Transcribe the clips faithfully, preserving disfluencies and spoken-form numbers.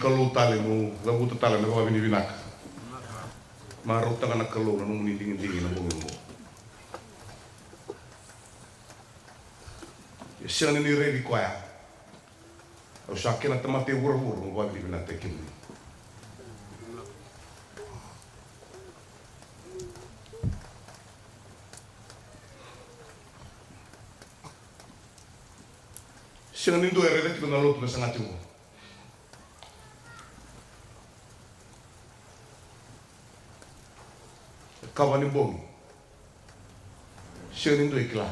Kalou tale, meu cavuta tale na vakavinavinaka. Marautaka na Kalou na nomuni digidigi na bogi oqo. E sega ni raici koya. Au sa kena tamata e vuravura, meu vakavinavinakataki kemuni. Sega ni dua e raica tiko na lotu na saga tiko. Kava ni bogi. Sega ni dua e kila.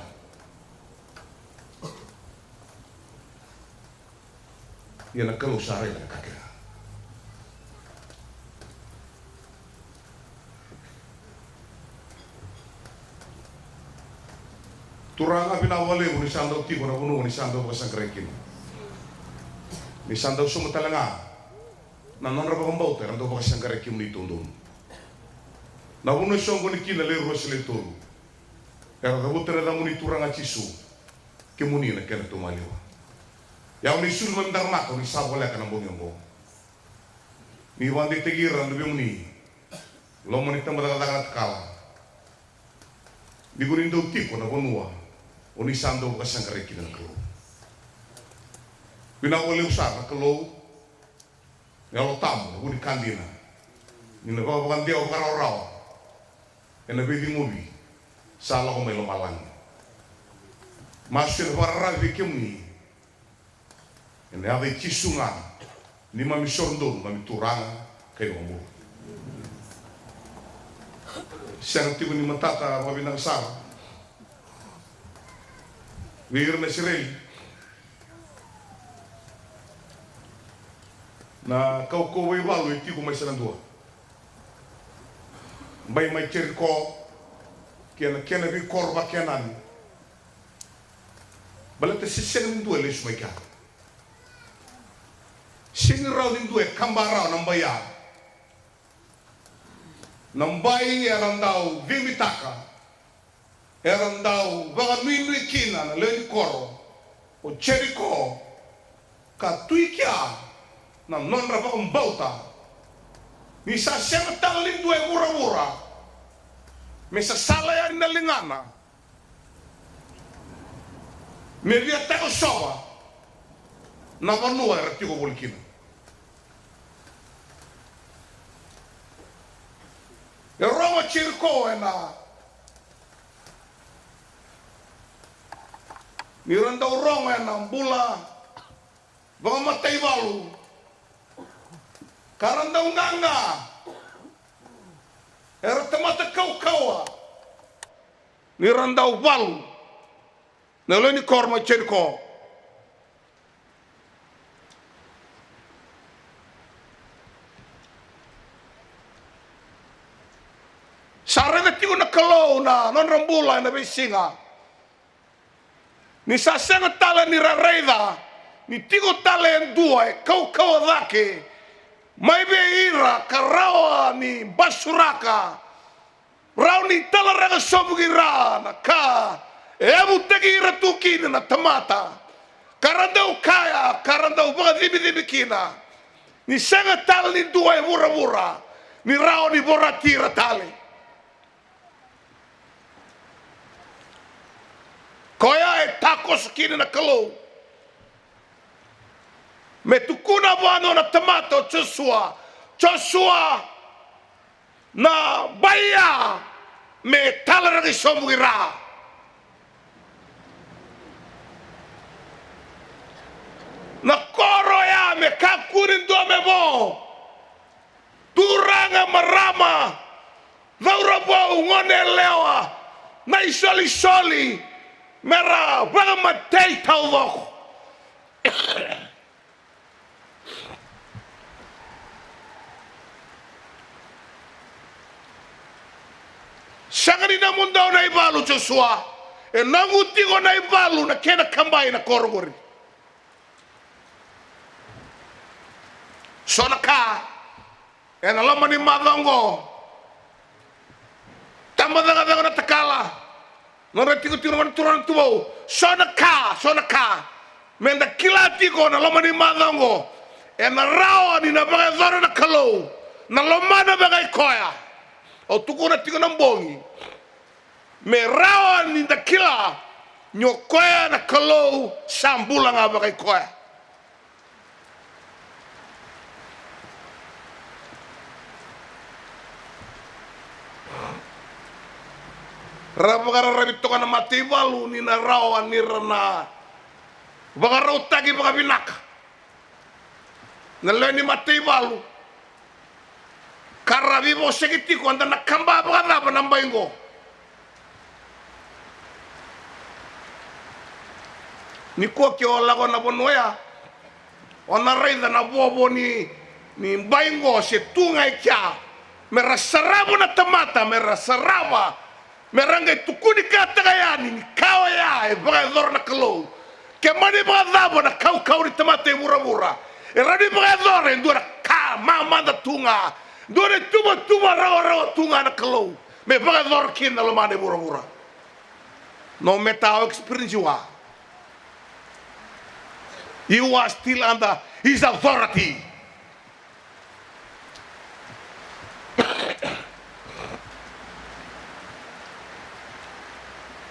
Ia na Kalou sa raica na ka kece. Turaga, vinaka vakalevu ni sa dau tiko na vanua ni sa dau vakasaqarai kina. Ni sa dau sauma tale ga na nodra vakabauta era dau vakasaqarai kemuni taudonu. Na vanua e soqoni kina le rua se le tolu. Era cavuta na yacamuni Turaga Jisu. Kemuni na kena taumaliwa. Ia o ni sulu mai me daramaka, o ni sa voleka na bogi oqo. Ni vakadeitaki ira na luvemuni. Loma ni tabacakacaka na takala. Ni ko ni dau tiko na vanua o ni sa dau vakasaqarai kina na Kalou. Vinaka vakalevu sara na Kalou. Na Yalo Tabu, na vu ni ka dina. Ni na vakavakadewa vakarawarawa ena veiciqomi sa lako mai lomalagi. Masu ena vakararavi vei kemuni. Ena yaca i Jisu ga, neimami isoro donu, neimami Turaga kei na iVakabula. Sega tiko ni matata vakavinaka sara vei ira na Isireli na kaukauwa i valu e tiko mai Sanadua, bai mai Jeriko kei na kena veikoro vaKenani. Baleta se sega ni dua e lesu mai kea. Sega ni rawa ni dua e kaba rawa na bai ya. Na bai era dau cimitaka, era dau vakanuinui kina na lewe ni koro o Jeriko, ka tu i kea na nodra vakabauta ni sa sega tale ni dua e vuravura me sasala yani na ligana me via takosova na vanua era tiko voli kina. E rogo Jeriko ena, ni ra dau rogo ena bula vakamataivalu, ka ra dau qaqa. Era tamata kaukauwa ni ra dau valu na lewe ni koro mai Jeriko. Sa raica tiko na Kalou na nodra bula ena veisiga. Ni sa sega tale ni ra raica ni tiko tale e dua e kaukauwa cake mai vei ira ka rawa ni basuraka, rawa ni talaraka sobu ki ra na ka e yavutaki ira tu kina na tamata, ka ra dau kaya, ka ra dau vakacibicibi kina ni sega tale ni dua e vuravura ni rawa ni vorati ira tale. Koya e takoso kina na Kalou me tukuna vua na nona tamata o Josua, Josua, na bai ya me talaraki sobu ki ra. Na koro ya me kakua ni dua me vo. Turaga, marama, cauravou, gone yalewa, na isolisoli, me ra vakamatei taucoko. Sega ni nomudou na ivalu, Josua. E noqu tiko na ivalu, na kena kabai na koro qori. So na ka ena loma ni macawa oqo. Tabacakacaka na takala. Nodra tikotiko na turaga na tuvou. So na ka, so na ka meda kila tiko na loma ni macawa oqo. Ena rawa ni na vakayacora na Kalou na lomana vakai koya. Au tukuna tiko na bogi me rawa ni da kila ni o koya na Kalou sa bula ga vakai koya. Ra vakararavi toka na mataivalu ni na rawa ni ra na vakarautaki vakavinaka na lewe ni mataivalu, ka ra veivosaki tiko, eda na kaba vakacava na bai qo? Nikua ke o lako na vanua ya, o na raica na vovo ni, ni bai qo se tu ga i kea, me ra sarava na tamata, me ra sarava, me ra qai tukuni kataka yani ni ka oya e vakayacora na Kalou. Ke mani vakacava na kaukau ni tamata e vuravura, e rawa ni vakayacora e dua na ka mamada tu ga, dua na ituvatuva rawarawa tu ga na Kalou me vakayacora kina na lomana e vuravura. No matter how experienced you are, you are still under his authority.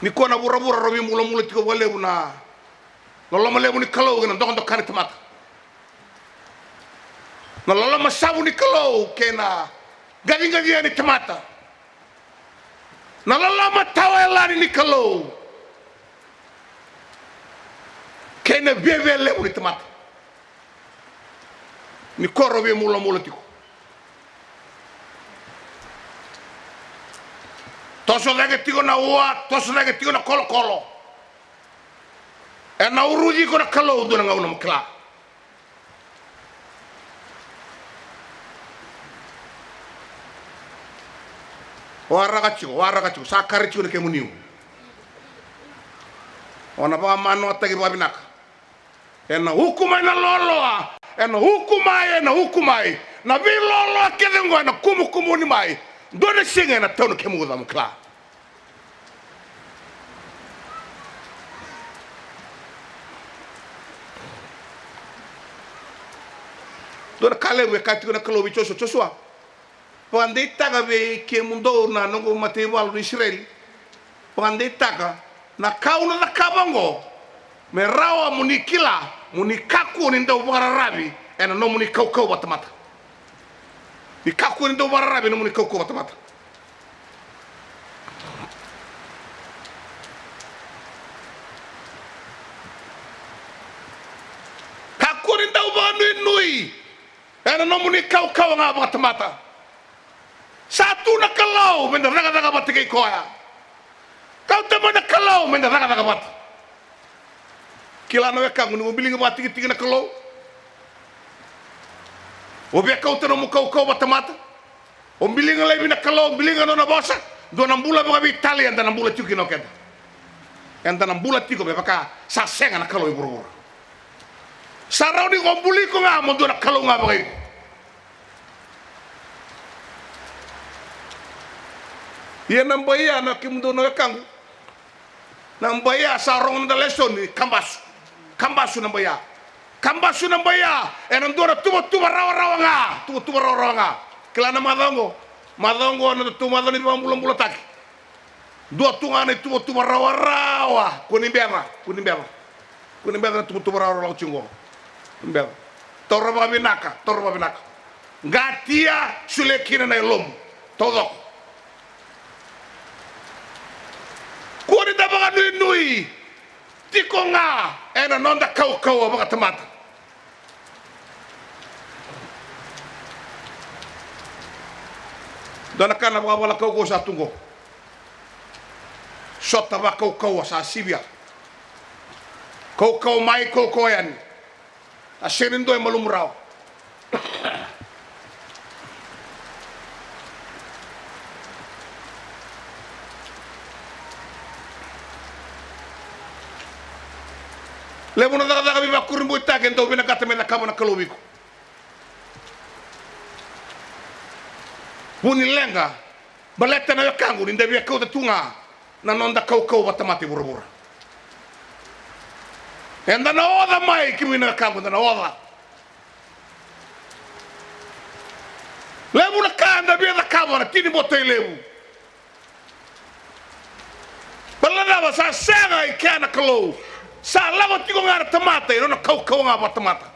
Nikua na vuravura rau veimulamula tiko vakalevu na loloma levu ni Kalou kei na dokadoka ni tamata. Na loloma savu ni Kalou kei na qaciqacia ni tamata. Na loloma tawayalani ni Kalou kei na viavia levu ni tamata. Nikua rau veimulamula tiko. Toso cake tiko na ua, toso cake tiko na kolokolo. Ena uruci iko na Kalou dua na gauna, mo kila. Waraka tiko, waraka tiko, sa kari tiko na kemuni. O na vakamanoataki vakavinaka. Ena uku mai na loaloa, ena uku mai, ena uku mai. Na veiloaloa kece oqo ena kumukumuni mai. Dua na siga ena tau na kemu uca, mo kila. Dua na ka levu e kaya tiko na Kalou vei Josua, Josua, vakadeitaka vei kemudou na noqu mataivalu na Isireli. Vakadeitaka na ka au na cakava oqo, me rawa mo ni kila, mo ni kakua ni dau vakararavi ena nomuni kaukauwa vakatamata. Ni kakua ni dau vakararavi ena nomuni kaukauwa vakatamata. Kakua ni dau vakanuinui ena nomuni kaukauwa ga vakatamata. Sa tu na Kalou meda cakacaka vata kei koya. Kauta mai na Kalou meda cakacaka vata. Kila na wekaqu, ni o biliga vakatikitiki na Kalou, o via kauta nomu kaukauwa vakatamata. O biliga laivi na Kalou, o biliga na nona vosa, dua na bula vakaveitalia eda na bula tiko kina o keda. Eda na bula tiko me vaka sa sega na Kalou e vuravura. Sa rawa ni ko buli iko ga mo dua na Kalou ga vakaiko. Ia na bai ya, na kemudou na wekaqu, na bai ya sa rogo na noda lesoni, kabasu. Kabasu na bai ya. Kabasu na bai ya ena dua na tuvatuva rawarawa ga. Tuvatuva rawarawa ga. Kila na macawa oqo, macawa oqo na tou macawa ni vakabulabulataki. Dua tu ga na ituvatuva rawarawa. Kua ni beca, kua ni beca. Kua ni beca na tuvatuva rawarawa lako tiko oqo. Kua ni beca. Taura vakavinaka, taura vakavinaka. Qatia, solia kina na yalomu taucoko. Kua ni da vakanuinui tiko ga ena noda kaukauwa vakatamata. Dua na ka na vakavavala kaukauwa sa tu qo. Sota vakaukauwa sa sivia. Kaukauwa mai, kaukauwa yani. A sega ni dua e malumu rawa. Levu na cakacaka veivakurabuitaki e dau vinakata me cakava na Kalou vei iko. Vu ni leqa, baleta na wekaqu, ni da via kauta tu ga na noda kaukauwa vakatamata e vuravura. Eda na oca mai, kemuni na wekaqu, eda na oca. Levu na ka eda via cakava na tini boto e levu. Baleta na cava? Sa sega i kea na Kalou. Sa lako tiko ga na tamata e nona kaukauwa ga vakatamata.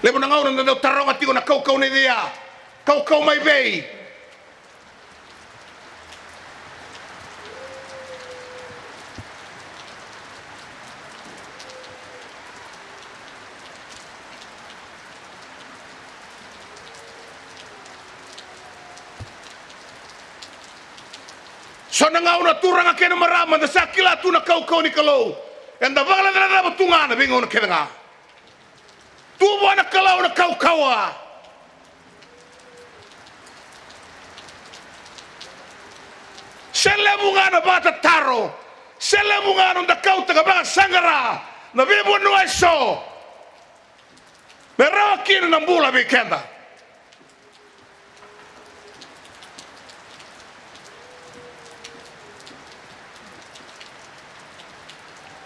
Levu na gauna da dau taroga tiko na kaukauwa nei cei ya? Kaukauwa mai vei? So na gauna turaga kei na marama, da sa kila tu na kaukauwa ni Kalou, eda vakalecaleca tu ga na veigauna kece ga. Tu vua na Kalou na kaukauwa. Se levu ga na vakatataro, se levu ga na noda kauta ka vakasaqara na veivanua eso me rawa kina na bula vei keda.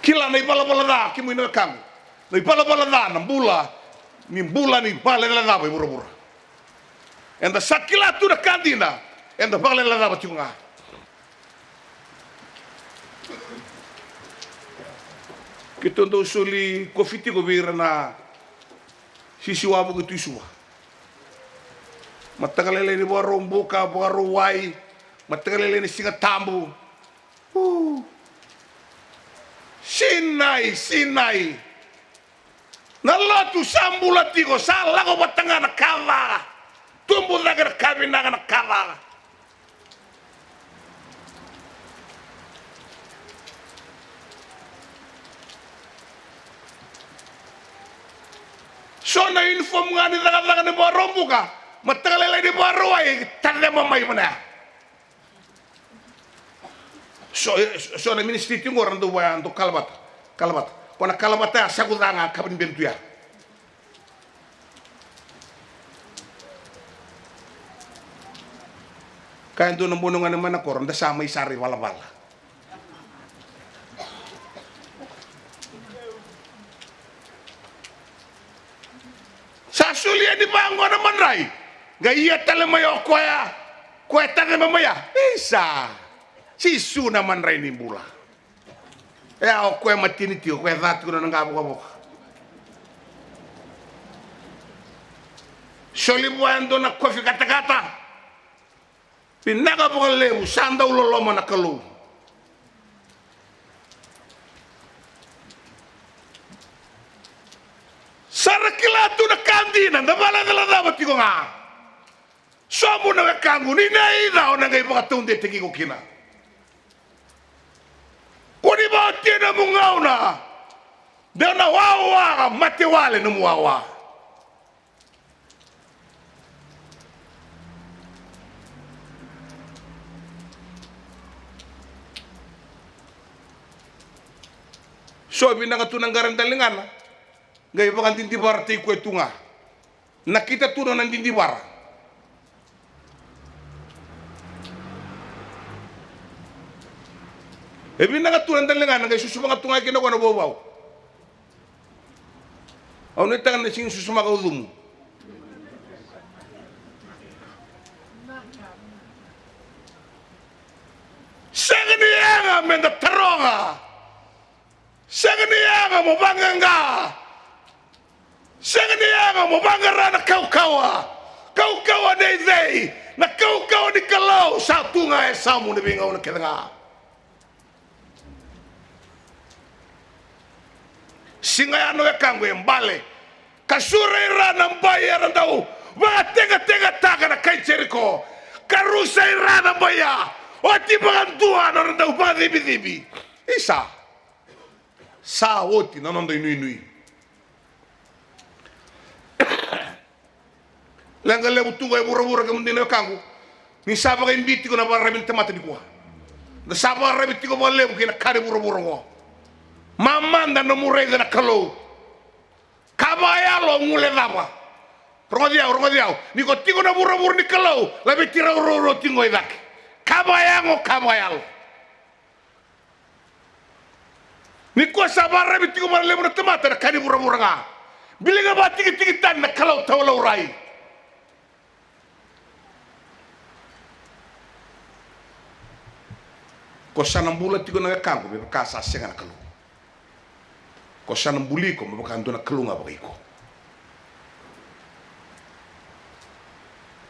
Kila na ivalavala ca, kemuni na wekaqu. Na ivalavala ca na bula, ni bula ni vakalecalecava e vuravura. Eda sa kila tu na ka dina, eda vakalecalecava tiko ga. Keitou dau soli kofi tiko vei ira na sisiwa vuki tu i Suva. Mataka lailai ni Vakaraubuka, Vakarauwai, mataka lailai ni Siga Tabu. U. Sinai, sinai. Na lotu sa bula tiko, sa lako vata ga na ka ca. Tubu cake na ka vinaka, na ka ca. So na uniform ga ni cakacaka ni Vakaraubuka, mataka lailai ni Vakarauwai, tacema mai vanaya. So, so na ministry tiko qo ra dau vaya dau kalavata, kalavata. Ko na kalavata ya sa kuca ga kava ni benu tu ya. Kaya dua na bono gane mai na koro, da sa mai sara i valavala. Sa solia ni vaqo na madrai. Qai ia tale mai o koya, koya tacema mai ya. Isa, Jisu na madrai ni bula. E a o koya matini tiko, o koya ca tiko na nona qavokavoka. Soli vua e dua na kofi katakata. Vinaka vakalevu, sa dau loloma na Kalou. Sa ra kila tu na ka dina, da vakalecalecava tiko ga. Sobu na wekaqu, ni na ica o na qai vakataudetaki iko kina. Ko ni vaotia na mu gauna, de o na wawa, mate wale na mu wawa. So vinaka tu na qara daligana, qai vakadidivara tiko e tu ga. Nakita tu na nona didivara. E vinaka tu na daligana, qai susuvaga tu ga kina ko na vauvau. Au nuitaka na sigi susumaka ucumu. Sega ni yaga me da taroga. Sega ni yaga mo vaqaqa. Sega ni yaga mo vaqara na kaukauwa. Kaukauwa nei cei? Na kaukauwa ni Kalou sa tu ga e yasamu na veigauna kece ga. Siga ya na wekaqu e bale. Ka sura i ra na bai era dau vakategategataka na kai Jeriko. Ka rusa i ra na bai ya. Oti vakadua na nodra dau vakacivicivi. Isa. Sa oti na noda inuinui. Leqa levu tu qo e vuravura, kemudou na wekaqu. Ni sa vakaibi tiko na vakararavi ni tamata nikua. Da sa vakararavi tiko vakalevu kei na ka ni vuravura oqo. Mamada nomu raica na Kalou. Ka vakayalo o guilecava. Rogoci au, rogoci au. Ni ko tiko na vuravura ni Kalou, laveti rau, rau, rau tiko qo i cake. Ka vakayago, ka vakayalo. Nikua sa vakararavi tiko vakalevu na tamata na ka ni vuravura ga. Biliga vakatikitiki tani na Kalou tawa laurai. Ko sa na bula tiko na wekaqu me vaka sa sega na Kalou. Ko sa na buli iko me vaka dua na kalou ga vakaiko.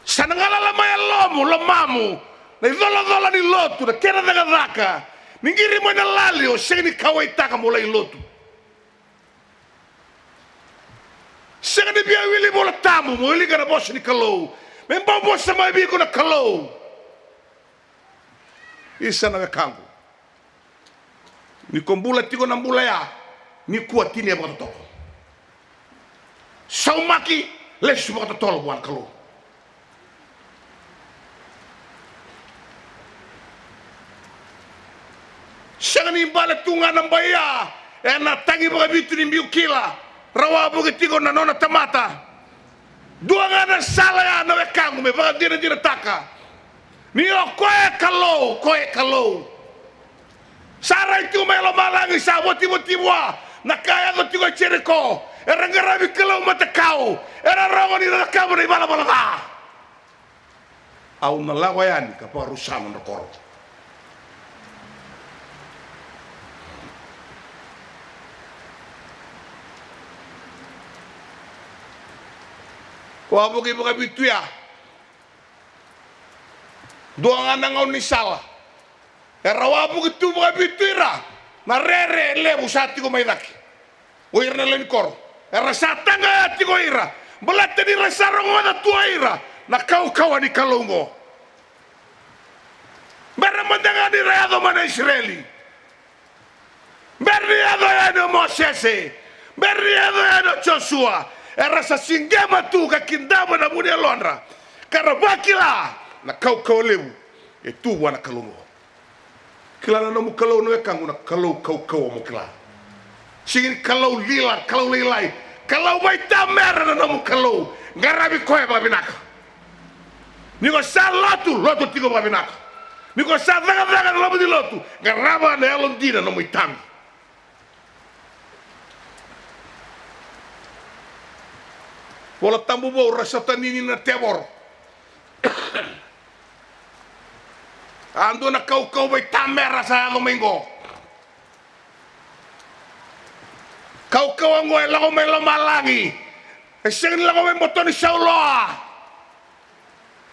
Sa na galala mai yalomu, lomamu, na icolacola ni lotu, na kena cakacaka, ni qiri mai na lali, o sega ni kauwaitaka mo lai lotu. Sega ni via wili Vola Tabu mo wilika na vosa ni Kalou. Me bau vosa mai vei iko na Kalou. Isa na wekaqu. Ni ko bula tiko na bula ya, nikua tinia vakatotolo. Saumaki, lesu vakatotolo vua na Kalou. Sega ni bale tu ga na bai ya ena tagi vakavitu ni biu kila, rawa vuki tiko na nona tamata. Dua ga na sala ya na wekaqu me vakadinadinataka ni o koya e Kalou, koya e Kalou. Sa rai tiko mai lomalagi, sa votivoti vua na ka yaco tiko e Jeriko. Era qaravi kalou matakau, era rogo ni ra cakava na ivalavala ca. Au na lako yani ka vakarusa nodra koro. Ko a vuki vakavitu ya. Dua ga na gaunisala. Era wavuki tu vakavitu ira na rere levu sa tiko mai cake. O ira na lewe ni koro era sa taqaya tiko ira, baleta ni ra sa rogoca tu o ira na kaukauwa ni Kalou oqo. Bera mada ga ni ra yaco mai na Isireli. Bera ni yaco yani o Mosese, bera ni yaco yani o Josua, era sa siqema tu ka kidava na vu ni yalodra, ka ra vakila na kaukauwa levu e tu vua na Kalou oqo. Kila na nomu Kalou na wekaqu, na Kalou kaukauwa mo kila. Sega ni Kalou lila, Kalou lailai, Kalou vaitamera na nomu Kalou. Qaravi koya vakavinaka. Ni ko sa lotu, lotu tiko vakavinaka. Ni ko sa cakacaka na loma ni lotu, qarava na yalodina na nomu itavi. Vola Tabu vou, ra sa tanini na tevoro. A dua na kaukauwa vaitamera sa yaco mai qo. Kaukauwa oqo e lako mai lomalagi. E sega ni lako mai boto ni sauloa.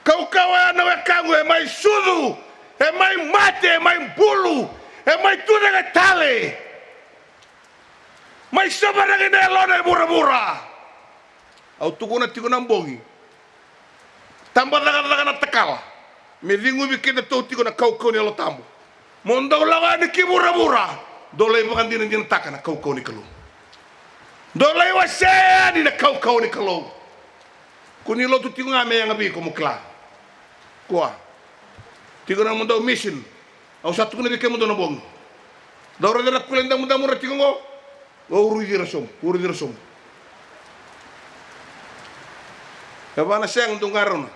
Kaukauwa ya na wekaqu e mai sucu, e mai mate, e mai bulu, e mai tucake tale. Mai sovaraki na yalona e vuravura. Au tukuna tiko na bogi. Taba cakacaka na takala. Me ciguvi kedatou tiko na kaukauwa ni Yalo Tabu. Mo dou lako yani ki vuravura, dou lai vakadinadinataka na kaukauwa ni Kalou. Dou lai wasea yani na kaukauwa ni Kalou. Ko ni lotu tiko ga me yaga vei iko mo kila. Kua. Tiko na mudou mission. Au sa tukuna vei kemudou na bogi. Dou raica na kule damudamu ra tiko oqo. O uruci ira sobu, uruci ira sobu. E va na sega dou qarauna.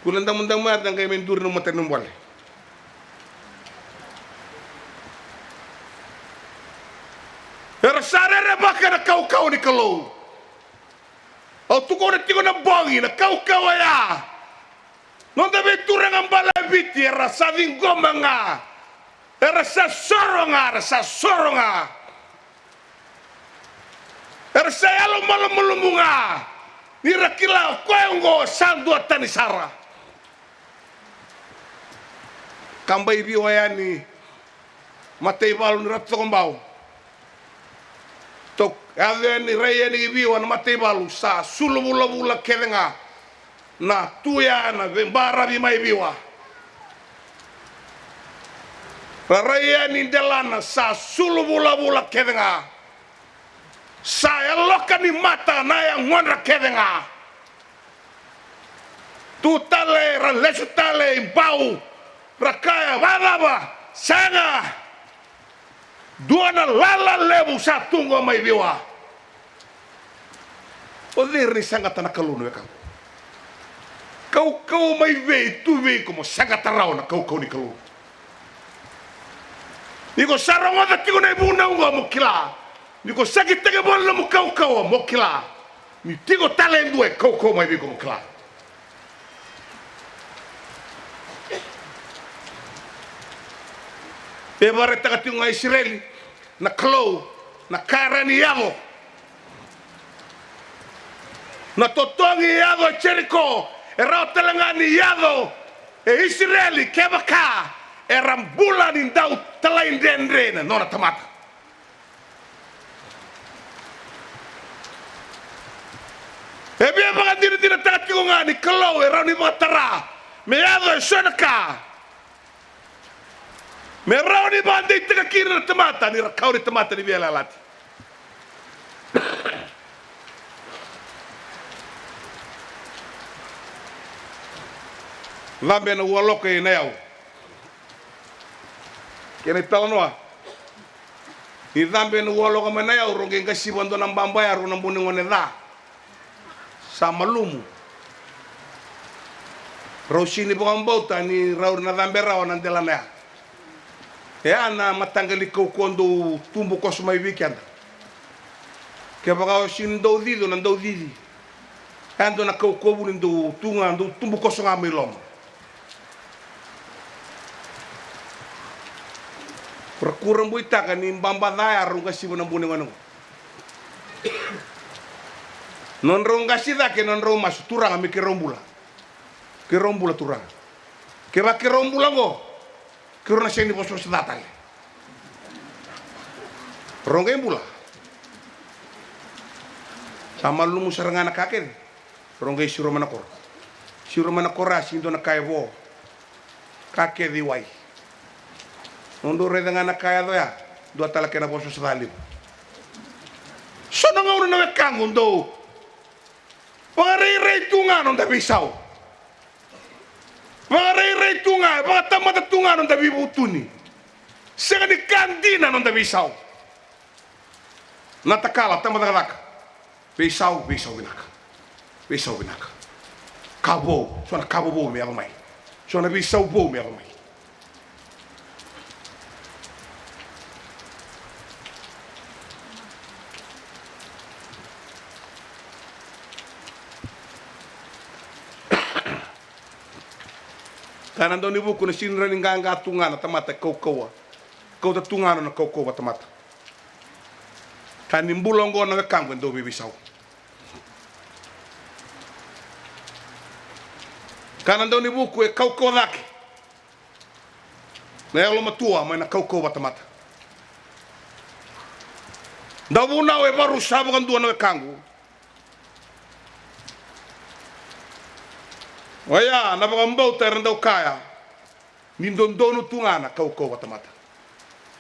Kule damudamu ya da qai mai duri na matani bole. Era sa rerevaka na kaukauwa ni Kalou. Au tukuna tiko na bogi na kaukauwa ya. Noda veituraga bale e Viti era sa ciqoma ga. Era sa soro ga, era sa soro ga. Era sa yalo malumalumu ga. Ni ra kila o koya oqo sa dua tani sara. Kaba i Viwa yani, mataivalu ni Ratu Cokobau. Tou yaco yani, rai yani i Viwa na mataivalu sa sulu vulavula kece ga. Na tu ya na veibaravi mai Viwa. Ra rai yani delana sa sulu vulavula kece ga. Sa yaloka ni mata na yagodra kece ga. Tu tale, ra lesu tale i Bau, ra kaya, vakacava? Sega. Dua na lala levu sa tu qo mai Viwa. O cei ra ni saqata na Kalou na wekaqu? Kaukauwa mai vei, tu vei iko mo saqata rawa na kaukauwa ni Kalou. Ni ko sa rogoca tiko na ivunau oqo mo kila. Ni ko sa kitaka voli na nomu kaukauwa mo kila. Ni tiko tale e dua e kaukauwa mai vei iko mo kila. E vakaraitaka tiko ga Isireli na Kalou na ka e rawa ni yaco. Na totogi e yaco e Jeriko, e rawa tale ga ni yaco e Isireli kevaka era bula ni dau talaidredre na nona tamata. E via vakadinadinataka tiko ga ni Kalou e rawa ni vakatara me yaco e so na ka. Me rawa ni vakadeitaka kina na tamata ni ra kawa ni tamata ni veiyalayalati. Cabe na ualoka i Nayau. Kena italanoa. Ni cabe na ualoka mai Nayau, rau qai qasiva dua na baba ya, rau na bau ni gone ca. Sa malumu. Rau sini vakabauta ni rau na cabe rawa na delana ya. E a na mataqali kaukauwa dau tubu koso mai vei keda. Kevaka o sini dau cici, o na dau cici. E a dua na kaukauwa vuni dau tu ga, dau tubu koso ga mai loma. Ra kurabuitaka ni baba ca ya rau qasiva na bau ni gone oqo. Nodrau qasi cake, nodrau masu, Turaga me keirau bula. Keirau bula Turaga. Kevaka keirau bula oqo, keirau na sega ni vosavosa ca tale. Rau qai bula. Sa malumu sara ga na ka kece. Rau qai siro mai na koro. Siro mai na koro, a sega ni dua na ka e vo. Ka kece i wai. Nodrau raica ga na ka yaco ya, dua tale kena vosavosa ca levu. So na gauna na wekaqu dau vakarairai tu ga noda veisau. Vakarairai tu ga, vakatamata tu ga noda veivutuni. Sega ni ka dina noda veisau. Na takala, tabacakacaka. Veisau, veisau vinaka. Veisau vinaka. Ka vou, so na ka vou me yaco mai. So na veisau vou me yaco mai. Ka na dau ni vuku na sini rani qaqa tu ga na tamata e kaukauwa. Kauta tu ga na kaukauwa tamata. Ka ni bula oqo na wekaqu e dau veiveisau. Ka na dau ni vuku e kaukauwa cake na yalomatua mai na kaukauwa tamata. Dau vunau e varusa vakadua na wekaqu. Oya na vakabauta era dau kaya ni dodonu tu ga na kaukauwa tamata.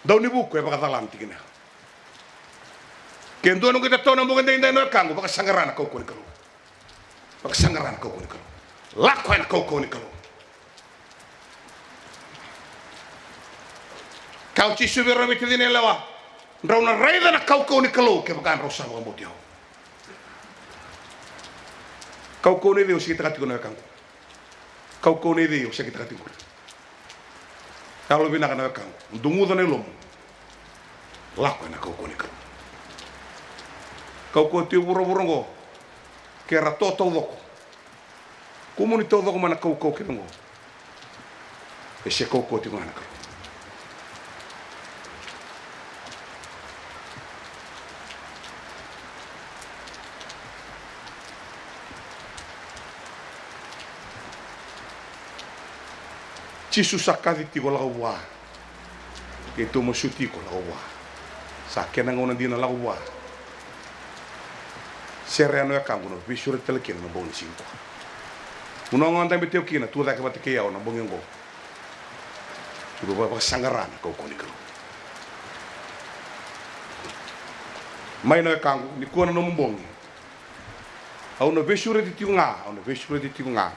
Dau ni vuku e vakacalana tikina. Ke dua noqu itatau na bogi daidai na wekaqu, vakasaqara na kaukauwa ni Kalou. Vakasaqara na kaukauwa ni Kalou. Lako ena kaukauwa ni Kalou. Kaya o Jisu vei rau veitacini yalewa, drau na raica na kaukauwa ni Kalou kevaka drau sa vakabauti au. Kaukauwa nei cei o sikitaka tiko na wekaqu? Kaukauwa nei cei o sikitaka tiko? Yalovinaka na wekaqu, duguca na ilomu. Lako ena kaukauwa ni Kalou. Kaukauwa tiko e vuravura oqo, ke ra to taucoko. Kumuni taucoko mai na kaukauwa kece oqo. E se kaukauwa tiko ga na Kalou. Jisu sa kaci tiko lako vua. Keitou masuti iko lako vua. Sa kena gauna dina lako vua. Sere ya na wekaqu, na veisureti tale kina na bogi ni siga nikua. Vanua ga o dabe tiko kina, tu cake vata kei au na bogi oqo. Sa vakasaqara na kaukauwa ni Kalou. Mai na wekaqu, nikua na nomu bogi. Au na veisureti tiko ga, au na veisureti tiko ga.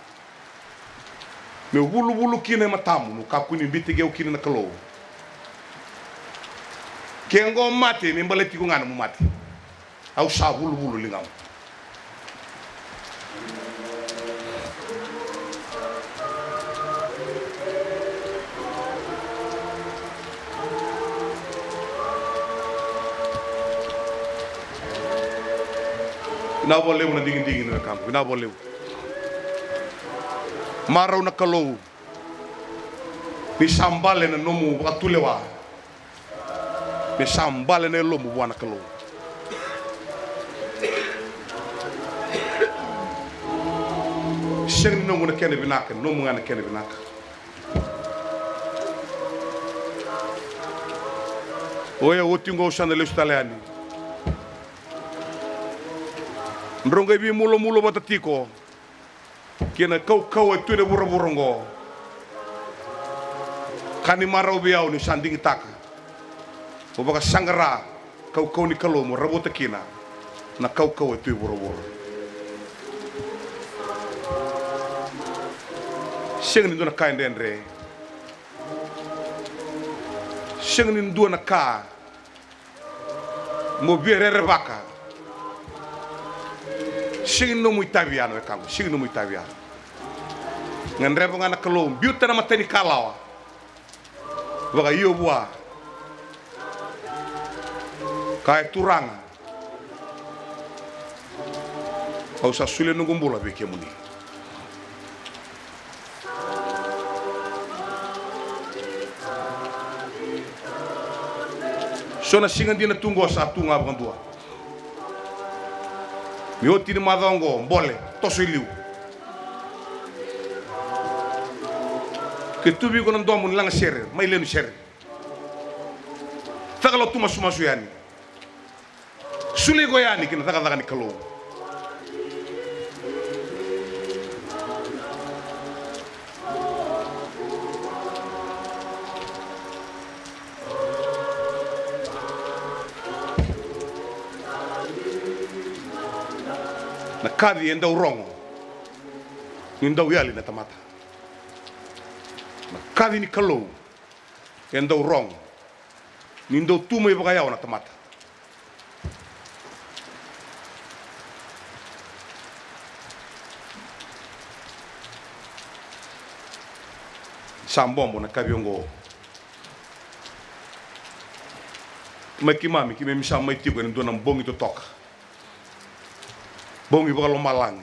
Meu vuluvulu kina e matamu, meu kakua ni beitaki au kina na Kalou. Ke oqo mate, me baleti iko ga nomu mate. Au sa vuluvulu ligamu. Vinaka vakalevu na digidigi na wekaqu, vinaka vakalevu. Marau na Kalou ni sa bale na nomu vakatulewa. Me sa bale na yalomu vua na Kalou. Sega ni noqu na kena vinaka, nomu ga na kena vinaka. Oya oti oqo au sa na lesu tale yani. Drau qai veimulomulo vata tiko kei na kaukauwa e tu ena vuravura oqo. Ka ni marau vei au niu sa digitaka mo vakasaqara kaukauwa ni Kalou mo ravota kina na kaukauwa e tu e vuravura. Sega ni dua na ka e dredre. Sega ni dua na ka mo via rerevaka. Sega ni nomu itavi ya na wekaqu, sega ni nomu itavi ya. Gadreva ga na Kalou, biuta na matanikalawa vakaio vua. Kaya, Turaga, au sa solia noqu bula vei kemuni. So na siga dina tu oqo sa tu ga vakadua. Me oti ni macawa oqo, bole, toso i liu. Ke tu vei iko na domo ni lagasere, mai lenu sere. Caka lotu masumasu yani. Soli iko yani ki na cakacaka ni Kalou. Na kaci e dau rogo ni dau yali na tamata. Na kaci ni Kalou e dau rogo ni dau tu mai vakayawa na tamata. Sa bobo na kaci oqo. Mai keimami, keimami sa mai tiko ena dua na bogi totoka. Bogi vakalomalagi.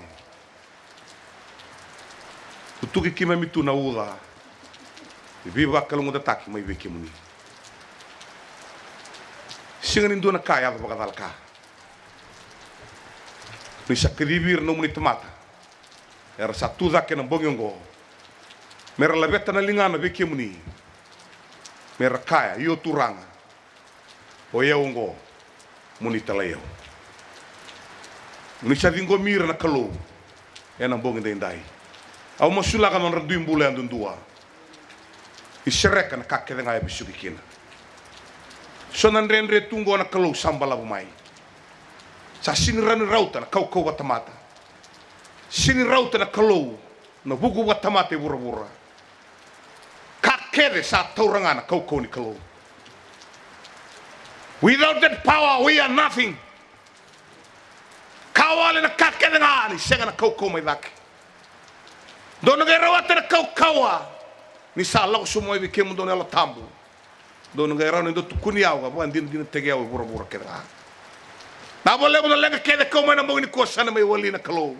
Tutuki keimami tu na uca. Veivakalougatataki mai vei kemuni. Sega ni dua na ka e yaco vakacalaka. Ni sa kacivi ira na nomuni tamata era sa tu cake ena bogi oqo, mera laveta na ligana vei kemuni, mera kaya, io Turaga, o yau oqo, mo ni talai au. Ni sa ciqomi ira na Kalou ena bogi daidai. Au masulaka na nodra dui bula yadudua. Ni sereka na ka kece ga e vesuki kina. So na dredre tu oqo na Kalou sa balavu mai. Sa sega ni rawa ni rauta na kaukauwa vakatamata. Sega ni rauta na Kalou na vuku vakatamata e vuravura. Ka kece sa taura ga na kaukauwa ni Kalou. Without that power, we are nothing. Ka wale na ka kece ga ni sega na kaukauwa mai cake. Dou na qai rawata na kaukauwa ni sa lako sobu mai vei kemudou na Yalo Tabu. Dou na qai rawa ni dou tukuni au ka vakadinadinataki au e vuravura kece ga. Vinaka vakalevu na leqa kece kau mai na bogi nikua, sa na mai wali na Kalou.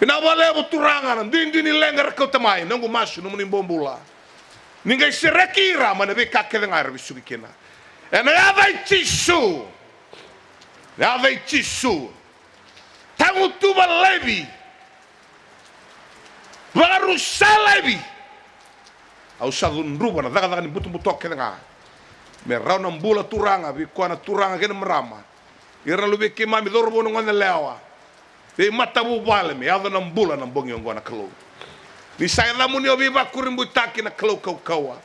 Vinaka vakalevu Turaga na duidui ni leqa era kauta mai, noqu masu nomuni bobula. Ni qai sereki ira mai na veika kece ga era vesuki kina. Ena yaca i Jisu. Yaca i Jisu. Tagutuva laivi. Vakarusa laivi. Au sa cudruva na cakacaka ni butobuto kece ga. Me rawa na bula Turaga vei koya na turaga kei na marama. Ira na luvei keimami cauravou, na goneyalewa. Veimatavuvale me yaco na bula na bogi oqo na Kalou. Ni sa yacamuni au veivakurabuitaki na Kalou kaukauwa.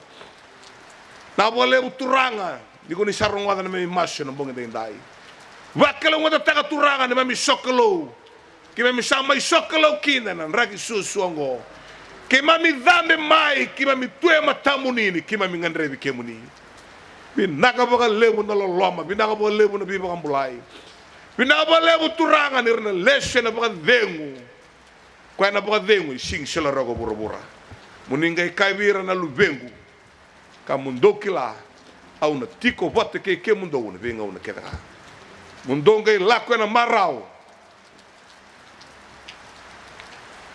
Vinaka vakalevu Turaga ni ko ni sa rogoca na neimami masu ena bogi daidai. Vakalougatataka Turaga neimami sokalou. Keimami sa mai sokalou kina ena draki suasua oqo. Keimami cabe mai, keimami tu e matamuni ni keimami gadrevi kemuni. Vinaka vakalevu na loloma, vinaka vakalevu na veivakabulai. Vinaka vakalevu Turaga ni ra na lesu ena vakacegu. Koya na vakacegu e sega ni soli rawa ko vuravura. Mo ni qai kaya vei ira na luvequ, ka mo dou kila, au na tiko vata kei kemudou na veigauna kece ga. Mo dou qai lako ena marau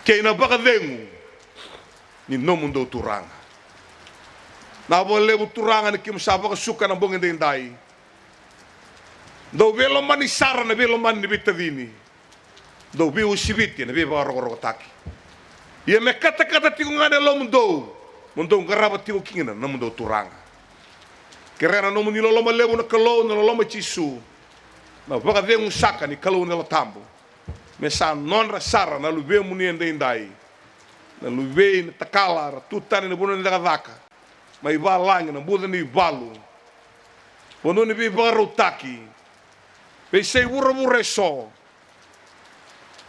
kei na vakacegu ni nomudou Turaga. Na vakalevu Turaga ni keimami sa vakasuka na bogi daidai. Dou veilomani sara na veilomani ni veitacini. Dou veiuasiviti ena veivakarokorokotaki. Ia me katakata tiko ga na yalomudou, mo dou qarava tiko kina na nomudou Turaga. Kerea na nomuni loloma levu na Kalou, na loloma i Jisu, na vakacegu saka ni Kalou na Yalo Tabu, me sa nodra sara na luvemuni edaidai, na luvei na Takala, ra tu tani na vanua ni cakacaka, mai valagi na buca ni valu, vanua ni veivakarautaki, veiyasai vuravura eso,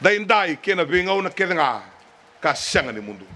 daidai kei na veigauna kece ga ka sega ni mudu.